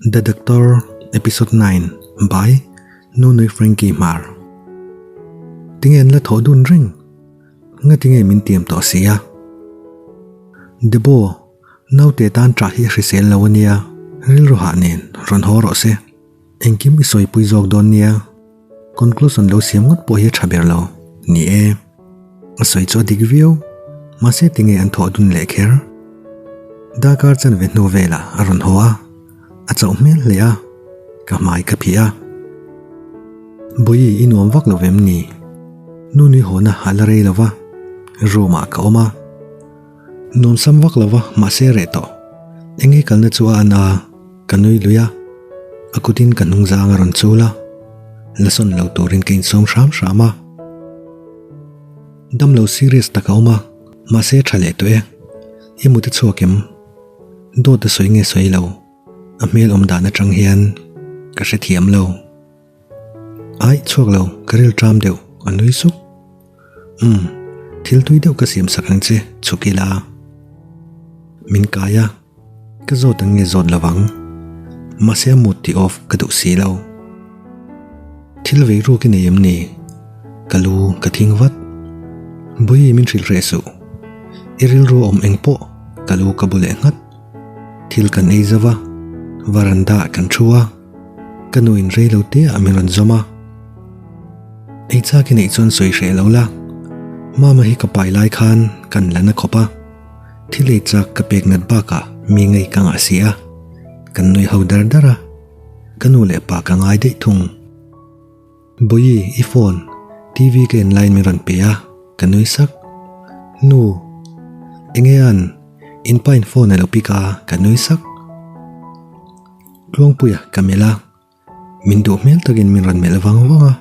The Doctor Episode 9 by Nunui Frankie Hmar Tinge an la thawh dun reng? Nga tinge min tiam tawh si a? Debo, naute tan ṭah hi a hrisel lo ania, rilru hah nen rawn haw rawh se. Engkim i sawipui zawk dawn nia. Conclusion lo siam ngawt pawh hi a tha ber lo. Ni e. A sawi chu a dik viau. Mahse tinge an thawh dun leh kher? Darkar chanve hnu velah a rawn haw a. A chauh hmel hle a. Ka hmai ka phih a. Bawihi i nuam vak lo vem ni? Nu nui hawna a la rei lo va. Room ah ka awm a. Nuam sam vak lo va mahse reh tawh. Enge kalna chu a an a, ka nui lui a. A kutin ka hnung zang a rawn chul a. La sawn lo turin ka insawm hram hram a. Dam lo serious tak a awm a, mahse tha leh tawh e. I mut a chhuak em? Dawt a sawi nge sawi lo? A hmel awm dan atang hian ka hrethiam lo. Aih chhuak lo, ka ril tram deuh, a nui suk. Umm, thil tui deuh ka siam sak ang che, chhuk ila. Min kai a, ka zawt ang nge zawt lovang. Mahse a mood ti off ka duh si lo. Thil vei ruk i nei em ni? Ka lu ka thing vat. Bawihi min hrilh hreh suh. I rilru awm eng pawh ka lu ka bu leh nghat. Thil kan ei zauh a, varanda ah kan thu a. Ka nu in rei lo te ah min rawn zawm a. Ei chak i neih chuan sawi hreh lo la. Mama hi ka pai lai khan kan la na khawp a. Thil ei chak ka pek nat bakah mi ngei ka ngah si a. Kan nui ho dar dar a. Ka nu leh pa ka ngai daih thung. Bawihi, i phone, TV ka en laiin min rawn pe a, ka nui sak. Nu, enge an, in pa in phone a lo pick a, ka nui sak. Tluangpuia ka melh a, min duh hmel takin min rawn melh vang vang a,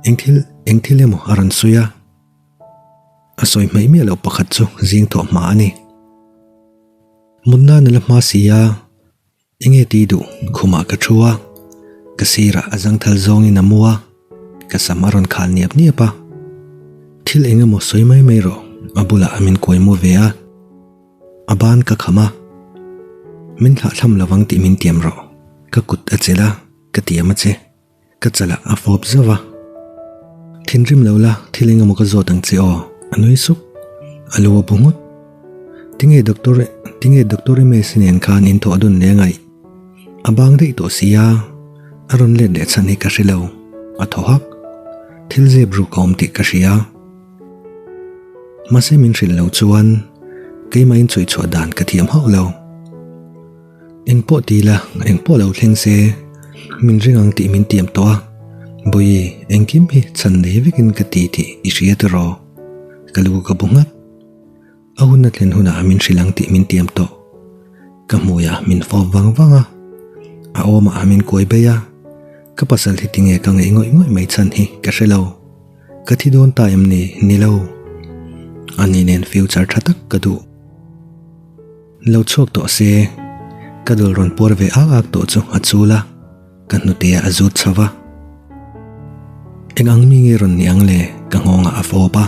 eng thil eng thil emaw a rawn sawi a, a sawi hmaih miah loh pakhat chu zing thawh hma a ni. Mut nan a la hma si a, enge tih duh khumah ka thu a, ka sirah a zangthal zawngin a mu a, ka sam a rawn khal niap niap a, thil eng emaw sawi mai mai rawh a bulah min kuai mu ve a. A ban ka kham a, Min thlahthlam lovang tih min tiam rawh, ka kut a chelh a, ka tiam a che, ka chalah a fawp zauh a. Thinrim lo la, thil eng emaw ka zawt ang che aw, a nui suk, a lu a bu nghut. Tinge doctor, tinge doctor Imesi nen khan in thawh dun leh ngaih? A bang daih tawh si a, a rawn let leh chhan hi ka hre lo, a thaw hak. Thil zep ruk a awm tih ka hria. Mahse min hrilh lo chuan keimah in chhuih chhuah dan ka thiam hauh lo. Eng pawh ti la, eng pawh lo thleng se, min ring ang tih min tiam tawh a, Bawihi, engkim hi chhan nei vekin ka ti tih i hria tiraw? Ka lu ka bu nghat. A hun a thlen hunah min hrilh ang tih min tiam tawh. Ka hmuiah min fawp vang vang a, a awmah min kuai bei a, ka pasal hi tinge ka ngaih ngawih ngawih mai chhan hi ka hre lo. Ka thi dawn ta em ni? Ni lo. Ani nen future tha tak ka duh. Lo chhuak tawh se, ka dul rawn puar ve ak ak tawh chu a chul a, ka hnute a zut chho va. Eng ang mi nge rawn ni ang le? Ka nghawngah a fawp a.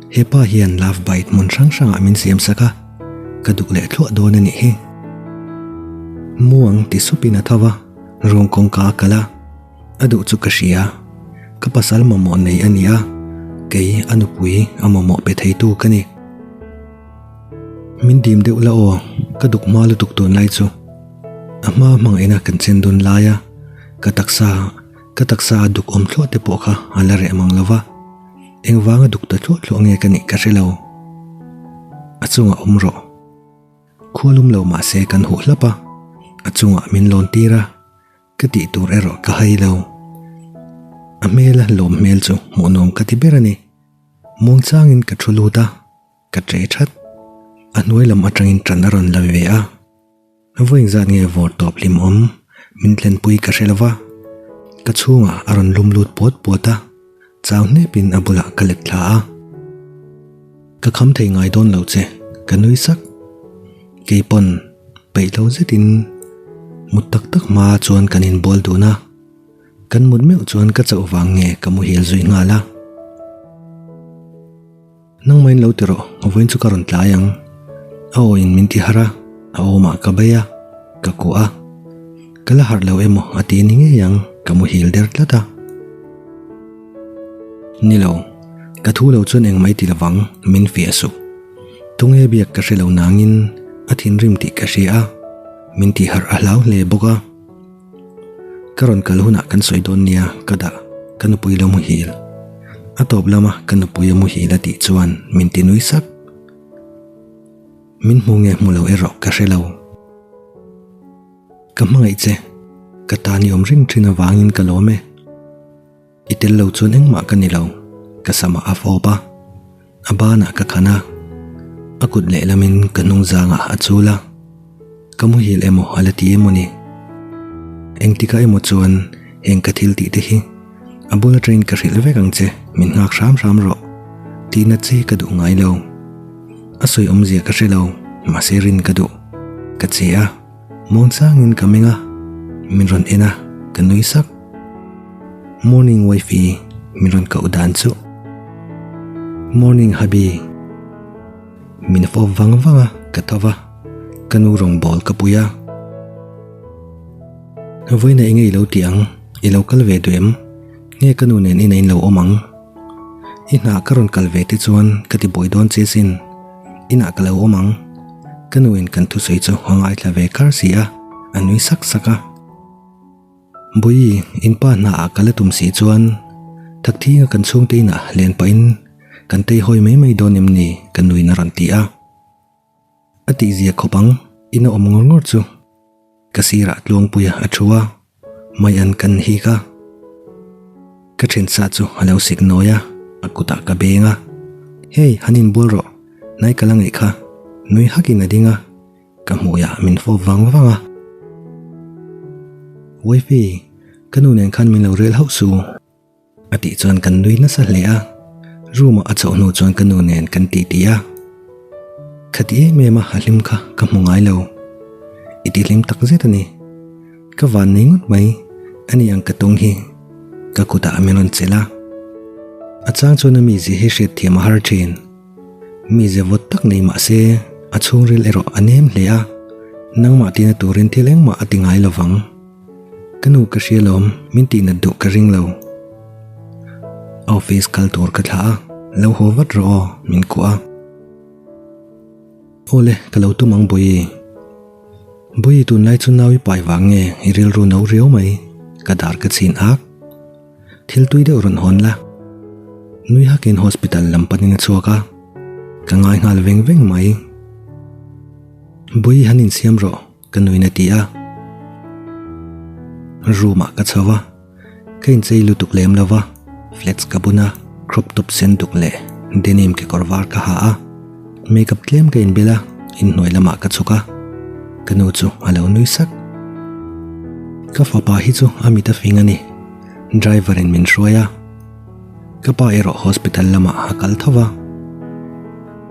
He pa hian love bite hmun hrang hrangah min siam sak a, ka duk leh thluah dawn a nih hi. Muang ti supin a tho va, room kawngka a kal a. A duh chu ka hria, ka pasal mamawh nei a ni a, kei a nupui a mamawh pe theitu ka ni. Min dim deuh la aw, ka duk hma lutuk tun lai chu. A hma hmangaihna kan chen dun lai a, ka taksa ka taksa a duk awm thluah te pawh kha a la reh mang lo va, engvanga duk ta thluah thluah nge ka nih ka hre lo. A chungah awm rawh. Khualum lo mahse kan huh hlap a, a chungah min lawn tir a. Ka tih tur erawh ka hai lo. A hmela lawm hmel chu hmuhnawm ka ti ber a ni. Muangchangin ka thu lut a, ka ṭe ṭhat. A hnuai lam aṭangin ṭan a rawn la ve a. Vawiin zat nge vawr tawp hlim awm min tlenpui ka hre lo va. Ka chhungah a rawn lum lut puat puat a, chau hnepin a bulah ka let thla a. Ka kham thei ngai dawn lo che, ka nui sak. Keipawn peih lo zetin mut tak tak hma chuan kan inbual dun a, kan mut meuh chuan ka chauh vang nge ka muhil zui nghal a. Nangmahin lo ti rawh, vawiin chu ka rawn tlai ang. A aw in min ti har a, a awmah ka bei a, ka kuah a. Ka la harh lo emaw a ti ni ngei ang, ka muhil der tlat a. Ni lo, ka thu lo chuan engmah i ti lovang, min fiah suh. Tunge biak ka hre lo nangin a thinrim tih ka hria a, min tih harh a hlau hle bawk a. Ka rawn kal hunah kan sawi dawn nia ka dah, ka nupui lo muhil. A tawp lama ka nupui a muhil a tih chuan min ti nui sak. Min hmu nge hmu lo erawh ka hre lo. Ka hmangaih che, ka tan i awm reng thin avangin ka lawm e. I tel lo chuan engmah ka ni lo, ka samah a fawp a, a banah ka khan a, a kut lehlamin ka hnung zangah a chul a, ka muhil emaw a la ti emaw ni. Engtikah emaw chuan heng ka thil tih te hi a bul atangin ka hrilh vek ang che, min nghak hram hram rawh tihna che ka duh ngai lo. A sawi awmzia ka hre lo, mahse rin ka duh. Ka che a, muangchangin ka meng a, min rawn en a, ka nui sak. Morning wifey, min rawn koh dan chu. Morning hubby. Min fawp vang vang a, ka tho va, ka nu rawngbâwl ka pui a. Vawiina enge i lo tih ang? I lo kal ve duh em? Nge ka nu nen ina in lo awm ang? I hna ka rawn kal ve te chuan ka ti buai dawn che sin. Inah ka lo awm ang. Ka nu in kan thusawi chu a ngaithla ve kar si a, a nui sak sak a. Bawi, in pa hna ah ka la tum si chuan Thakthing a kan chhungte inah len pahin kan teihawi mai mai dawn em ni? ka nuin a rawn ti a. A tihzia khawp ang, in a awm ngawr ngawr chu. Ka sirah Tluangpuia a thu a, mai an kan hik a. Ka then sa chu a lo sik nawi a, a kutah ka beng a. Hey, han inbual rawh, nai ka la ngaih kha, nui hakin a ding a, ka hmuiah min fawp vang vang a. Wifey, ka nu nen khan min lo rel hauh su. A tih chuan kan nui nasa hle a, room ah a chhoh hnu chuan ka nu nen kan ti ti a. Khati em em a a hlim kha ka hmu ngai lo. I ti hlim tak zet a ni. Ka van nei ngawt mai, ani ang ka tawng hi ka kutah min rawn chelh a. A chang chuan a mizia hi hriatthiam a har thin. Mizia vawt tak nei mah se a chhungril erawh a nem hle a, nangmah tina turin thil engmah a ti ngai lovang. Ka nu ka hria lawm, min tihnat duh ka ring lo. Office kal tur ka thlah a, lo haw vat rawh aw, min kuah a. Awle, ka lo tum ang Bawihi. Bawihi tunlai chu nau i pai vang nge i rilru no riau mai, ka dar ka chhin ak. Thil tui deuh rawn hawn la. Nui hakin hospital lam panin a chhuak a, ka ngai nghal veng veng mai. Bawihi han insiam rawh. Ka nuin a ti a. Room ah ka chho a, ka inchei lutuk lem lo va, flats ka bun a, crop top sen duk leh denim kekawr var ka ha a, makeup tlem ka inbel a, inhnuai lamah ka chhuk a, ka nu chu a lo nui sak. Ka fapa hi chu a mit a fing a ni, driver in min hruai a, ka pa erawh hospital lamah a kal tho va,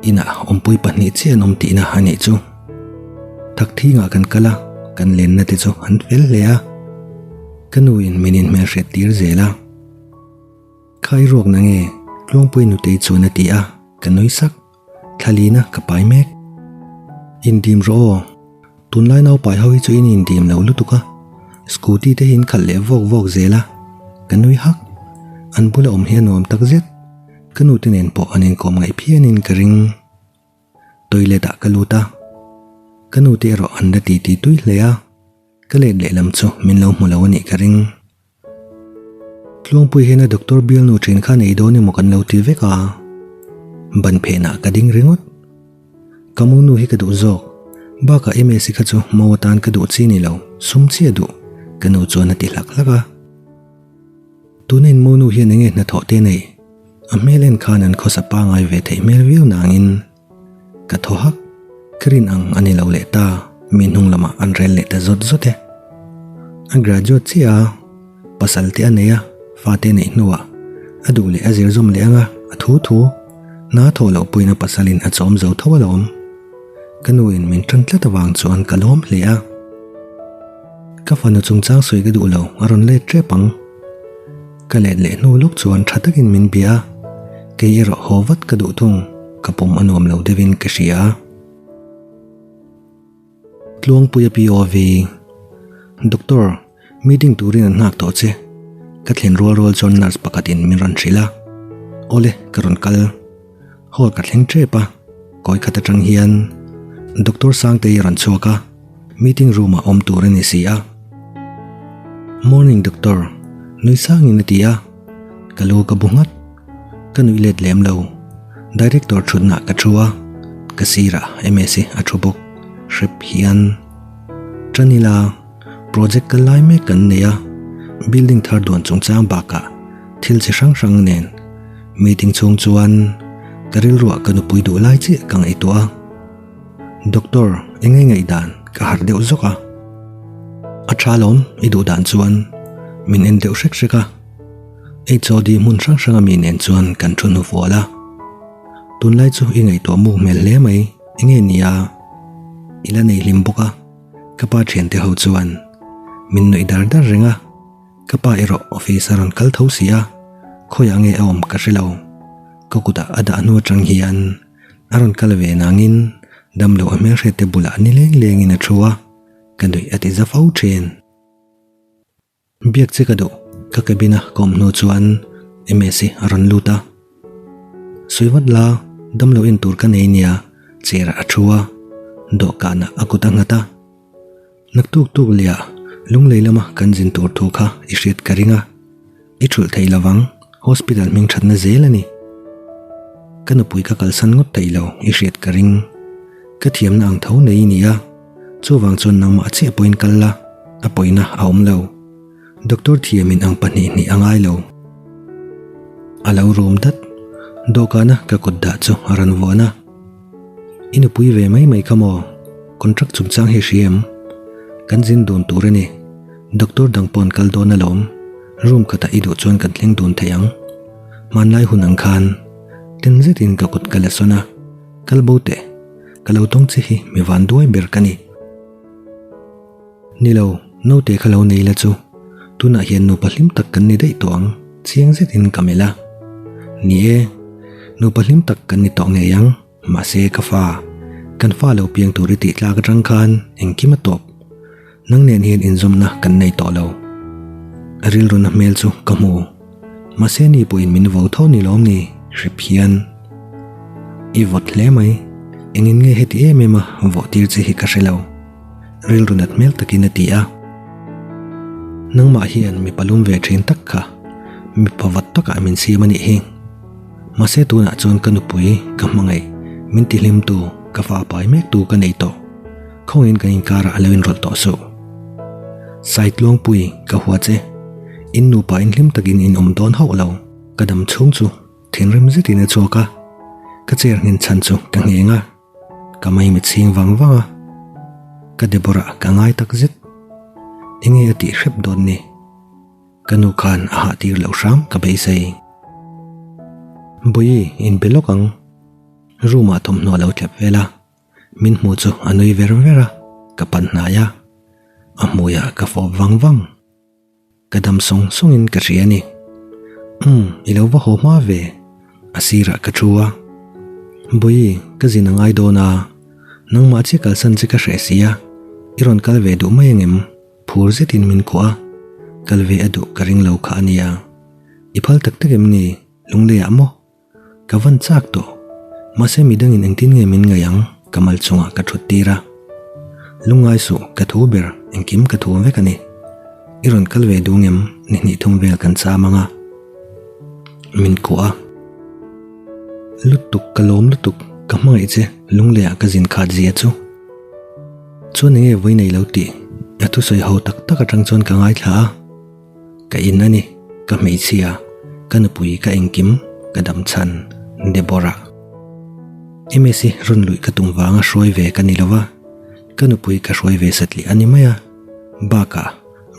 inah awmpui pahnih chiah an awm tihna a nih chu. Thakthingah kan kal a, kan lenna te chu an fel hle a. Ka nu in min inhmelhriat tir zel a. Kha i ruak na nge? Tluangpui nutei chuan a ti a, ka nui sak. Thlalina ka pai mek. Indim rawh aw. Tunlai naupai ho hi chu in indim lo lutuk a. Scooty te hi in khalh leh vawk vawk zel a. Ka nui hak. An bula awm hi a nuam takzet. Ka nu te nen pawh an inkawm ngaih phianin ka ring. Toilet ah ka lut a, ka nu te erawh an la ti ti tui hle a, ka let lehlam chu min lo hmu lo a nih ka ring. Tluangpui hian a doctor bialnu thin kha nei dawn emaw kan lo ti vek a, ban phenah ka ding ringawt. Ka monu hi ka duh zawk, bakah MS kha chu mo atan ka duh chi ni lo, sum chiah duh, ka nu chuan a ti hlak hlak a. Tuna in monu hian enge hnathawh te nei? A hmel en khan an khawsa pangai ve theih hmel viau nangin ka thaw hak. Ka rin ang a ni lo leh ta, mi hnung lamah an rel leh ta zawt zawt e. A graduate chiah a, pasal te a nei a, fate a neih hnuah a duh leh a zir zawm leh anga a thu thu hna thawh loh puiin a pasalin a chawm zo tho alawm. Ka nuin min tan tlat avang chuan ka lawm hle a. Ka fanu chungchang sawi ka duh lo, a rawn let tep ang. Ka let leh hnu lawk chuan tha takin min bia a, kei erawh haw vat ka duh thung, ka pawm a nuam lo deuhin ka hria. Tluangpuia POV. Doctor, meeting turin an nghak tawh che. Ka thlen rual rual chuan nurse pakhatin min rawn hrilh a. Awle, ka rawn kal. Hall ka thleng tep a, kawi khat atang hian Doctor Sangtei a rawn chhuak a, meeting room ah awm tur a ni si a. Morning Doctor, nui sangin a ti a, ka lu ka bu nghat. Ka nuih let lem lo. Director thutna ka thu a, ka sirah Msi a thu bawk. Hrep hian tan ila project kal lai mek kan nei a, building thar duan chungchang bakah thil chi hrang hrang nen meeting chhung chuan ka rilruah ka nupui duh lai chiah ka ngaihtuah a. Doctor, eng nge ngaihdan ka harh deuh zawk a. A tha lawm i duh dan chuan min en deuh hrek hrek a. HOD hmun hrang hrang a mi nen chuan kan thu hnu fual a. Tunlai chu i ngaihtuah muk hmel hle mai, enge nia? I la nei hlim bawk a, ka pa thiante ho chuan min nuih dar dar reng a, ka pa erawh office a rawn kal tho si a, khawiah nge a awm ka hre lo. Ka kutah a dah hnu atang hian a rawn kal ve nangin damlo a hmelhriatte bulah ni leng lengin a thu a, ka nuih a ti za fo thin. Biak che ka duh, ka cabin a ka awm hnu chuan Msi a rawn lut a. Sawi vat la, damlo en tur ka nei nia, chair ah a thu a, dawhkanah a kut a nghat a. Naktuk tuk leh ah Lunglei lama kan zin tur thu kha i hriat ka ring a, i thulh thei lovang, hospital hming thatna zel a ni. Ka nupui ka kalsan ngawt thei lo i hriat ka ring, ka thiamna ang tho nei i ni a. Chuvang chuan nangmah chiah pawhin kal la, a pawina a awm lo. Doctor thiamin ang pahnihnih a ngai lo. A lo rum dat. Dawhkana ka kut dah chu a rawn vuan a. I nupui ve mai mai kha maw? Contract chungchang hi hria em? Kan zin dun tur a ni. Doctor dang pawh an kal dawn alawm. Room khatah i duh chuan kan thleng dun thei ang. Hmanlai hun ang khan ten zetin ka kut ka la sawn a. Kal bo teh. Ka lo tawng che hi mi van duai ber ka ni. Ni lo, naute kha lo nei la chu. Tunah hian nupa hlim tak kan ni daih tawh ang, chiang zetin ka melh a. Ni e, nupa hlim tak kan ni tawh ngei ang, mahse ka fa, kan fa lo piang tur i tih tlak atang khan engkim a tawp. Nang nen hian inzawmna kan nei tawh lo. A rilruna hmel chu ka hmu. Mahse ni pawhin min vo tho ni lawm ni? Hrep hian. I vawt hle mai. Engin nge heti em em a vawh tir che hi ka hre lo. Rilru nat hmel takin a ti a. Nangmah hian mipa lum ve thin tak kha mipa vawt takah min siam a nih hi. Mahse tunah chuan ka nupui, ka hmangaih, min tihlimtu, ka fa pai mektu ka nei tawh. Khawngin kan inkarah a lo inrawlh tawh suh. Saitluangpui, ka hua che. In nupa in hlim takin in awm dawn hauh lo. Ka dam chhung chu thinrim zetin a chhuak a, ka chair nghen chhan chu ka ngheng a, ka maimit chhing vang vang a. Ka Deborah ka ngai tak zet. Enge a tih hrep dawn ni? Ka nu khan a hah tir loh hram ka beisei. Bawihi, inbe lawk ang. Room ah thawmhnaw a lo tlep vel a. Min hmu chu a nui ver ver a, ka pan hnai a, a hmuiah ka fawp vang vang. Ka dam sawng sawngin ka hria a ni. Umm, i lo va haw hma ve, a sirah ka thu a. Bawihi, ka zin a ngai dawn a, nangmah chiah kalsan che ka hreh si a, i rawn kal ve duh mai angem? Phur zetin min kuah a, kal ve a duh ka ring lo kha a nia. I phal tak tak em ni, Lungleiah maw? Ka van chak tawh. Mahse midangin engtin nge min ngaih ang? Ka mal chungah ka thut tir a. Lungngai suh, ka thu ber, engkim ka thu vek a ni. I rawn kal ve duh ngem? Ni hnih thum vel kan cham ang a. Min kuah a. Lutuk, ka lawm lutuk, ka hmangaih che, lungleiah ka zin khat zia chu. Chuan enge vawi nei lo tih? A thusawi ho tak tak atang chuan ka ngaithla a. Ka in a ni, ka hmeichhia, ka nupui ka engkim, ka dam chhan, Deborah. Msi rawn luih ka tum vanga hruai ve ka ni lo va, ka nupui ka hruai ve satliah a ni mai a, bakah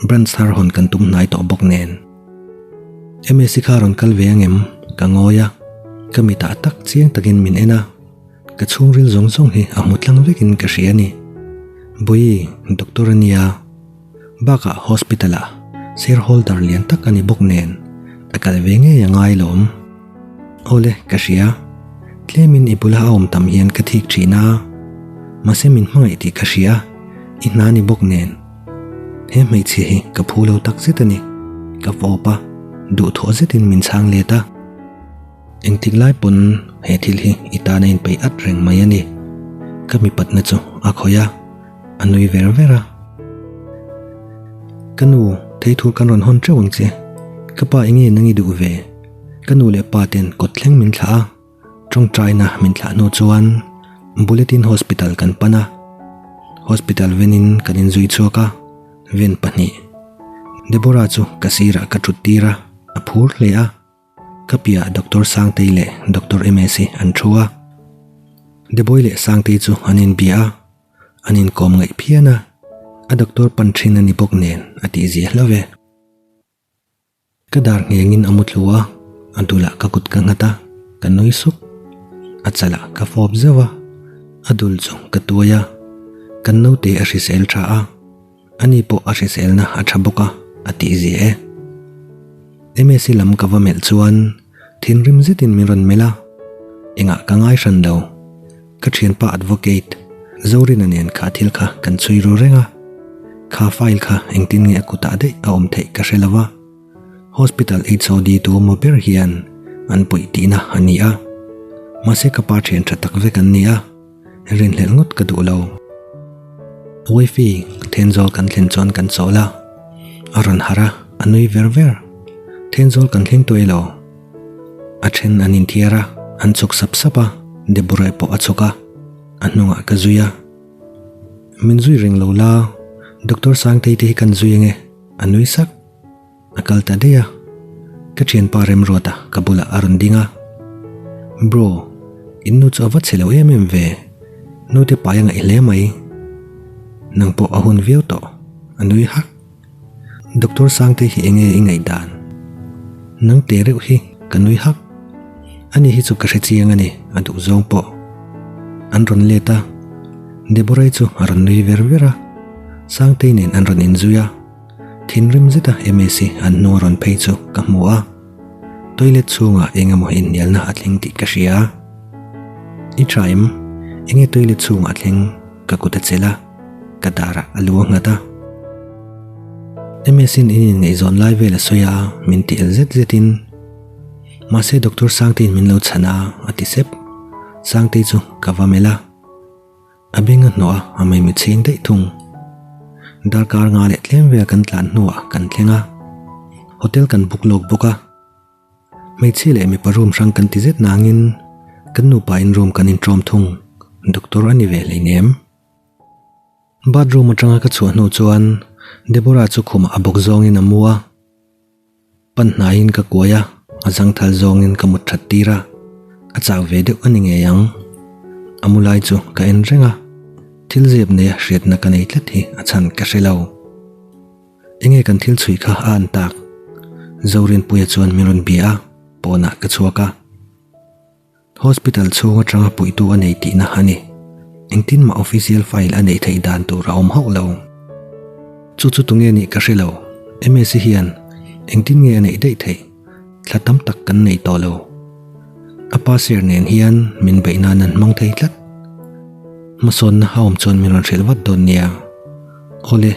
branch thar hawn kan tum hnai tawh bawk nen. Msi kha rawn kal ve angem? Ka ngawi a, ka mitah tak chiang takin min en a, ka chhungril zawng zawng hi a hmu tlang vekin ka hria a ni. Bawihi, doctor a nia. Bakah hospital ah shareholder lian tak a ni bawk nen a kal ve ngei a ngai lawm. Awle, ka hria. Tlemin i bula a awm tam hian ka thik thin a. Mahse min hmangaih tih ka hria, i hna ni bawk nen. He hmeichhia hi ka phu lo tak zet a ni. Ka fawp a, duhthawh zetin min chhang let a. Engtik lai pawn he thil hi i tan a inpeih at reng mai a ni. Ka mipatna chu a khawih a, a nui ver ver a. Ka nu, theithur kan rawn hawn teuh ang che. Ka pa enge nang i duh ve? Ka nu leh pa ten kawt thleng min thlah a. Tawngtaina min thlah hnu chuan Bulletin Hospital kan pan a, Hospital venin kan inzui chhuak a, ven pahnih. Deborah chu ka sirah ka thut tir a, a phur hle a. Ka piah Doctor Sangtei leh Doctor Msi an thu a. Deboi leh Sangtei chu an inbia a, an inkawm ngaih phian a, a doctor pan thin a ni bawk nen a tihzia hlauh e. Ka dar nghengin a mu tlu a, a dulah ka kut ka nghat a, ka nui sup. A chalah ka fawp zeuh a, a dul chu ka tuai a, kan naute a hrisel tha a, ani pawh a hriselna a tha bawk a, a tih zia e. Msi lam ka va melh chuan thinrim zetin min rawn melh a, engah ka ngai hran lo. Ka thianpa advocate Zorina nen kha thil kha kan chhui ru reng a, kha file kha engtin nge a kutah daih a awm theih ka hre lo va, hospital HOD tu emaw ber hian an puih tihna a ni a, mahse ka pa thian tha tak vek an ni a, rinhlelh ngawt ka duh lo. Wifey Thenzawl kan thlen chuan kan chawl a, a rawn harh a, a nui ver ver. Thenzawl kan thleng tawh elo? A then an inthiar a, an chhuk sap sap a, Deborah pawh a chhuk a, a hnungah ka zui a. Min zui reng lo la, Doctor Sangtei te hi kan zui ange, a nui sak. A kal ta daih a, ka thianpa Remruata ka bulah a rawn ding a. Bro, in nu chu a va chhe lo em em ve, nute pai a ngaih hle mai. Nang pawh a hun viau tawh, a nui hak. Doctor Sangte hi enge i ngaihdan? Nang te reuh hi ka nui hak. Ani hi chu ka hre chiang a ni, a duh zawng pawh. An rawn let a, Deborah-i chu a rawn nui ver ver a, Sangtei nen an rawn inzui a, thinrim zeta Msi an hnu a rawn phei chu ka hmu a. Toilet chhungah eng emaw inhnialna a thleng tih ka hria. I tha em? Enge toilet chhungah a thleng? Ka kut a chelh a. Ka darah a lu a nghat a. MS in in inngaihzawn lai vel a sawi a, min ti el zet zet in. Mahse Doctor Sangteiin min lo chhan a, a ti sep. Sangtei chu ka va melh a. A beng a hnawh a, a maimi chhing daih thung. Darkar nga leh tlem vel kan tlan hnuah kan thleng a. Hotel kan book lawk bawk a. Hmeichhia leh mipa room hrang kan ti zet nangin kan nupa in room kan inṭawm thung. Doctor a ni ve hleinem. Bathroom atanga ka chhuah hnu chuan Deborah chu khumah a bawk zawngin a mu a, pan hnaiin ka kuai a, a zangthal zawngin ka mut that tir a, a chau ve deuh a ni ngei ang. A mu lai chu ka en reng a, thil zep neia hriatna ka nei tlat hi a chhan ka hre lo. Enge kan thil chhui kha a an tak? Zorinpuia chuan min rawn bia a, pawnah ka chhuak a. Hospital chhung atanga puitu a nei tihna a ni. Engtin mah official file a neih theih dan tur a awm hauh lo. Chu chu tunge nih ka hre lo. Msi hian engtin nge a neih daih theih? Thla tam tak kan nei tawh lo. A pa sir nen hian min beih nan an hmang thei tlat. Hmasawnna a awm chuan min rawn hrilh vat dawn nia. Awle.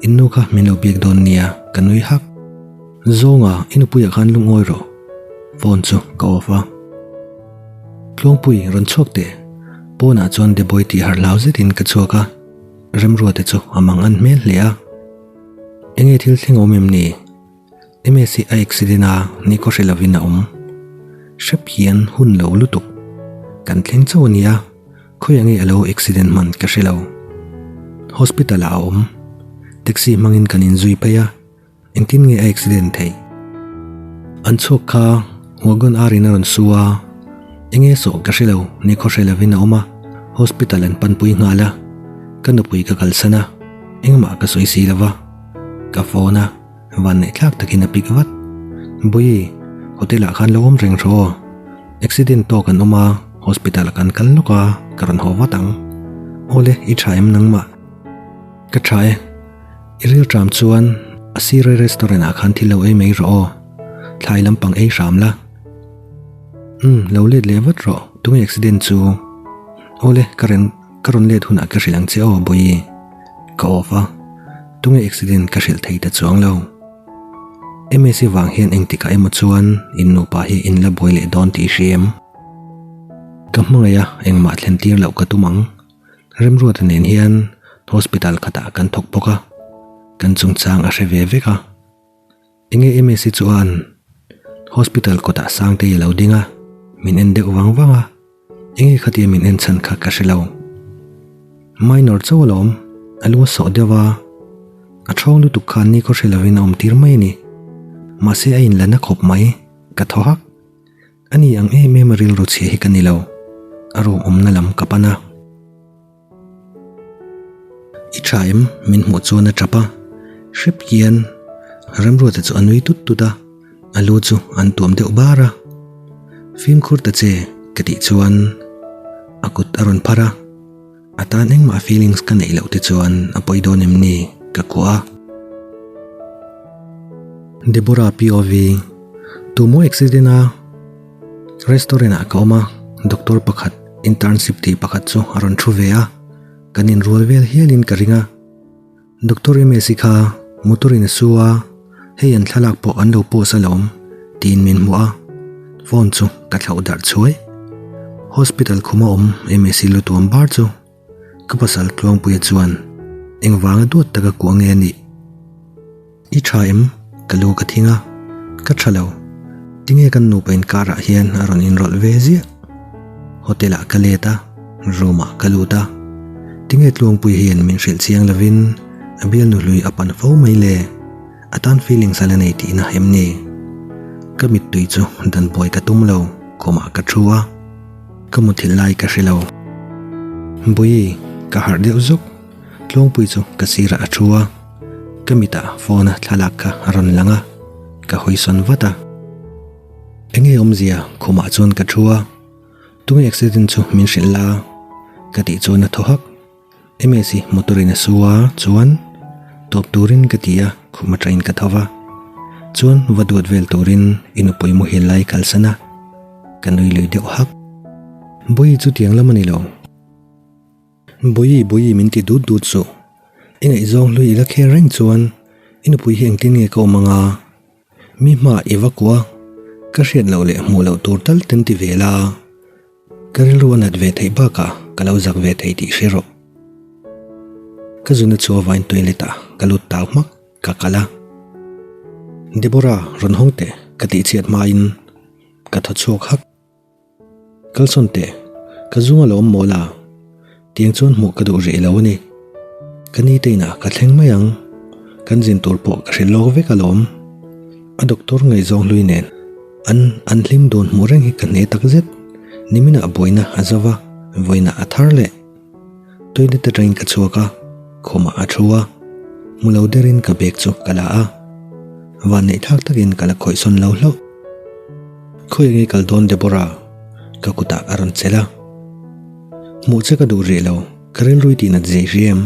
In nu kha min lo biak dawn nia, ka nui hak. Zawnga, i nupuiah khan lungawi rawh. Phone chu ka off a. Tluangpui, rawn chhuak teh. Pawnah chuan Deboi tih harh hlau zetin ka chhuak a. Remruate chu a mang an hmel hle a. Enge thil thleng awm em ni? Msi a accident a, nikhaw hre lovin a awm. Hrep hian hun lo lutuk. Kan thleng chauh a nia. Khawiah nge a lo accident hman ka hre lo. Hospital ah a awm. Taxi hmangin kan inzui phei a, engtin nge a accident theih? An chhuak kha wagon ar in a rawn su a, enge sawh ka hre lo, nikhaw hre lovin a awm a, hospital an panpui nghal a, ka nupui ka kalsan a, engmah ka sawi si lova, ka phone a. Vanneih thlak takin a pik vat. Bawihi, hotel ah khan lo awm reng rawh aw. Accident tawk an awm a, hospital ah kan kal lawk a, ka rawn haw vat ang. Awle, i tha em nangmah? Ka tha e. I ril tram chuan a sirei restaurant ah khan thil lo ei mai rawh aw. Thlai lampang ei hram la. Umm, lo let leh vat rawh, tunge accident chu? Awle, ka rawn ka rawn let hunah ka hrilh ang che aw, Bawihi. Ka off a. Tunge accident ka hrilh thei ta chuang lo. Msi vang hian engtikah emaw chuan in nupa hi in la buai leh dawn tih i hria em? Ka hmangaih a, engmah thlen tir loh ka tum ang. Remruata nen hian hospital khatah kan thawk bawk a, kan chungchang a hre ve vek a. Enge Msi chuan hospital kawtah Sangtei a lo ding a, min en deuh vang vang a. Enge khatia min en chhan kha ka hre lo. Minor chauh alawm, a lu a sawh deuh a, a thawng lutuk khan ni khaw hre lovin a awm tir mai a ni. Mahse a inla na khawp mai, ka thaw hak. Ani ang em em a rilru chhia hi ka ni lo, a room awmna lam ka pan a. I tha em? Min hmuh chuan a tap a, hrep hian Remruata chu a nui tut tut a, a lu chu an tuam deuh bar a. Fimkhur ta che ka tih chuan a kut a rawn phar a, a tan engmah feelings ka neih loh te chuan a pawi dawn em ni ka kuah a. Deborah POV, Tumaw accident a? Restaurant ah ka awm a, doctor pakhat internship tih pakhat chu a rawn thu ve a, kan inrual vel hialin ka ring a. Doctor Msi kha motor in a su a, hei an thlalak pawh an lo post alawm tiin min hmuh a, phone chu ka thlauh darh chhuai. Hospital khuma awm Msi lu tuam bar chu ka pasal Tluangpuia chuan engvanga duat taka kuah nge a nih? I tha em? Ka lu ka thing a, ka tha lo. Tinge kan nupa inkarah hian a rawn inrawlh ve ziah? Hotel ah ka let a, room ah ka lut a. Tinge Tluangpui hian min hrilh chiang lovin a bialnu hlui a pan fo mai le? A tan feelings a la nei tihna em ni? Ka mittui chu dan buai ka tum lo, khumah ka thu a. Ka muthilh lai ka hre lo. Bawihi, ka harh deuh zuk. Tluangpui chu ka sirah a thu a. Ka mitah phone a thlalak kha a rawn lang a, ka hawi sawn vat a. Enge awmzia khumah chuan ka thu a, tunge accident chu min hrilh la? Ka tih chuan a thaw hak. Msi motor in a su a, chuan tawp turin ka ti a, khum atangin ka tho va. Chuan va duat vel turin i nupui muhil lai kalsan a, ka nui lui deuh hak. Bawihi chu tiang lam a ni lo. Bawihi bawihi min ti dut dut suh. I ngaihzawng hlui i la kher reng chuan i nupui hi engtin nge ka awm anga? Mi hmaah i va kuah a, ka hriat loh leh hmuh loh tur tal ten ti ve la. Ka rilru a nat ve theih bakah ka lo zak ve thei tih hre rawh. Ka zuna chu a vain toilet ah ka lut tau hmak, ka kal a. Deborah rawn hawng teh ka tihchhiat hmain ka thaw chhuak hak. Kalsawn teh, ka zung alawm mawl a, tiang chuan hmuh ka duh rih lo a ni. Ka ni te inah ka thleng mai ang, kan zin tur pawh ka hrilh lawk vek alawm. A doctor ngaihzawng hlui nen an an hlim dun hmuh reng hi ka hne tak zet. Niminah buaina a zo va, vawiinah a thar leh. Toilet atangin ka chhuak a, khumah a thu a, hmu lo derin ka bag chu ka la a, vanneih thlak takin ka la khawih sawn lo hlauh. Khawi enge kal dawn Deborah? Ka kutah a rawn chelh a. Hmuh che ka duh rih lo, ka rilrui tih nat zei hri em?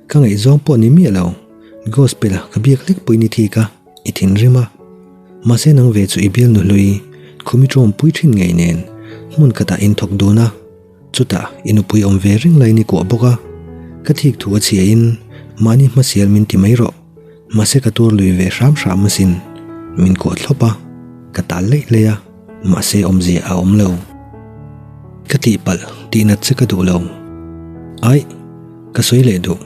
Ka ngaihzawng pawh ni miah lo, Gospel-a ka biak hlek pawhin i thik a, i thinrim a. Mahse nang ve chu i bialnu hlui, khumi tawmpui thin ngei nen hmun khatah in thawk dun a. Chutah i nupui awm ve reng laiin i kuah bawk a, ka thik thu a chhiain mahni hmasial min ti mai rawh, mahse ka tur lui ve hram hram asin, min kuah thlawp a, ka tal leih leih a, mahse awmzia a awm lo. Ka tihpalh tihnat che ka duh lo. Aih, ka sawi leh duh.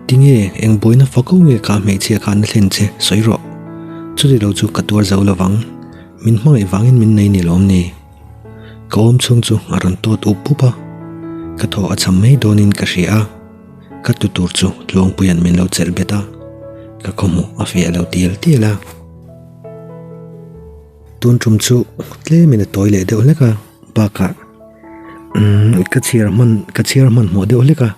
Tinge eng buaina fako nge kha hmeichhia khan a thlen che sawi rawh. Chuti lo chu ka tuar zo lovang, min hmangaih vangin min nei ni lawm ni? Ka awm chhung chu a rawn tawt up up a, ka thaw a cham mai dawnin ka hria a, ka tu tur chu Tluangpuia'n min lo chelh bet a, ka khawhmuh a fiah lo tial tial a. Tun tum chu tlemin a tawi leh deuh hlek a, bakah umm ka chhiar hman ka chhiar hmanhmawh deuh hlek a,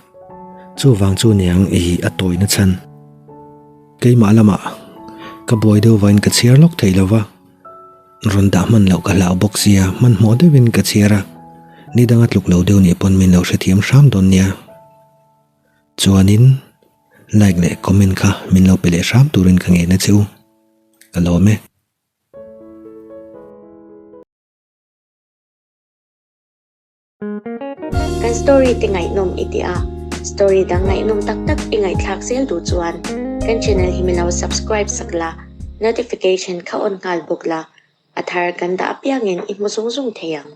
chuvang chu niang i a tawina chhan. Keimah lamah ka buai deuh vain ka chhiar lawk thei lo va. Rawn dah hman loh ka hlau bawk sia, hmanhmawh deuhin ka chhiar a, ni danga tluk lo deuh nih pawn min lo hrethiam hram dawn nia. Chuanin like leh comment kha min lo pe leh hram turin ka ngen a che u. Ka lawm e. Kan story te ngaihnawm i ti a, story dang ngaihnawm tak tak i ngaihthlak zel duh chuan. Kan channel hi min lo subscribe sak la, notification kha on nghal bawk la, a thar kan dah apiangin i hmu zung zung thei ang.